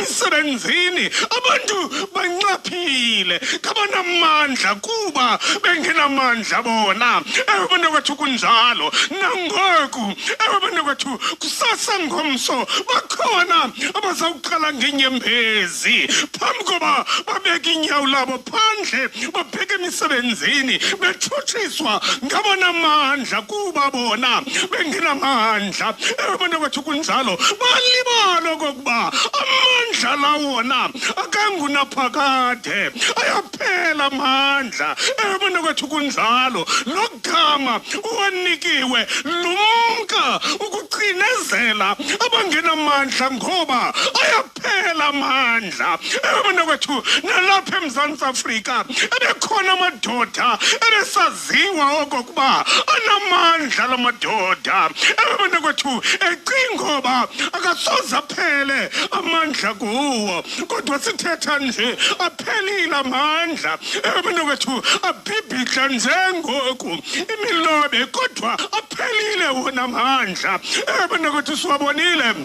Emisebenzini abantu banxaphile, kabanamandla kuba bengenamandla bona. Ewe bantakwethu, kunjalo nangoku. Ewe bantakwethu, kusasa ngomso bakhona abazawuqala ngenyembezi phambi koba babeke inyawo labo phandle babheke emisebenzini, betshutshiswa ngabanamandla kuba bona bengenamandla. Ewe bantakwethu, kunjalo. Balibala okokuba amandla lawona akangunaphakade, ayaphela amandla. Ewe bantakwethu, kunjalo. Lo gama uwanikiwe, lumka ukucinezela abangenamandla ngoba ayaphela amandla. Ewe bantakwethu, nalapha eMzantsi Afrika ebekhona amadoda ebesaziwa okokuba anamandla la madoda. Ewe bantakwethu, ecinga oba akasoze aphele amandla kuwo, kodwa sithetha nje aphelile amandla. Ewe bantakwethu, abhibhidla njengoku imilobe, kodwa aphelile wona amandla. Ewe bantakwethu, siwabonile.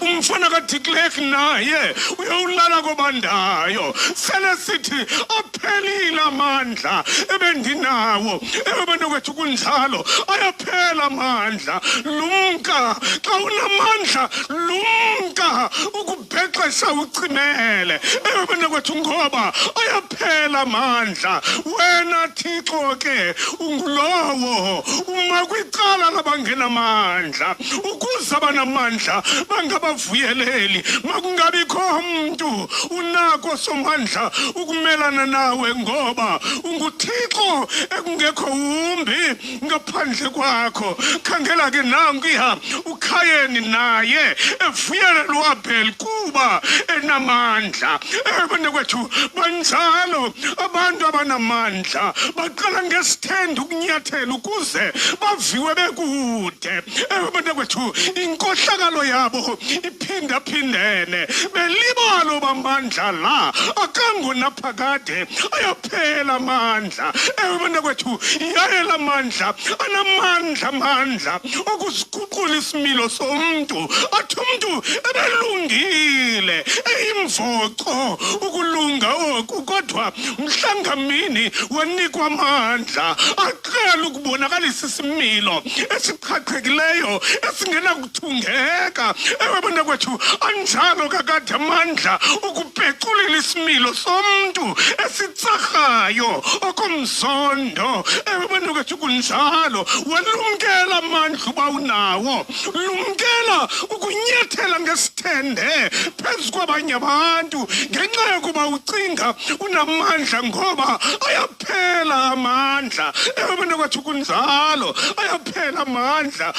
Umfana kaDe Klerk naye uyowulala kobandayo, sele sithi aphelile amandla ebendinawo. Ewe bantakwethu, kunjalo, ayaphela amandla. Lumka xa unamandla, lumka ukubhexesha uchimele. Ewe bantakwethu, ngoba ayaphela amandla. Wena Thixo ke ungulowo uma kwicala labangenamandla, ukuze abanamandla bangabavuyeleli. Makungabikho mntu unako somandla ukumelana nawe, ngoba unguThixo ekungekho wumbi ngaphandle kwakho. Khangela ke nankuya uKhayeni, naye evuyelela uAbheli kuba enamandla. Ewe bantakwethu, banjalo abantu abanamandla, baqala ngesithende ukunyathela ukuze baviwe bekude. Ewe bantakwethu, inkohlakalo yabo iphindaphindene, belibala uba amandla la akangonaphakade, ayaphela amandla. Ewe bantakwethu, yaye la mandla anamandla, amandla okusiguqula isimilo somntu. Athi umntu ebelungile, eyimvoco ukulunga oku, kodwa mhlangamini wanikwa amandla aqala ukubonakalisa isimilo esiqhaqhekileyo esingenakuthungeka. Ewe bantakwethu, anjalo kakade amandla ukupeculila isimilo somntu esitsarhayo okomzondo. Ewe bantakwethu, kunjalo. Walumkela amandla uba unawo, lumkela ukunyathela ngesithende phezu kwabanye abantu ngenxa yokuba ucinga unamandla, ngoba ayaphela amandla. Ewe bantakwethu, kunjalo, ayaphela amandla.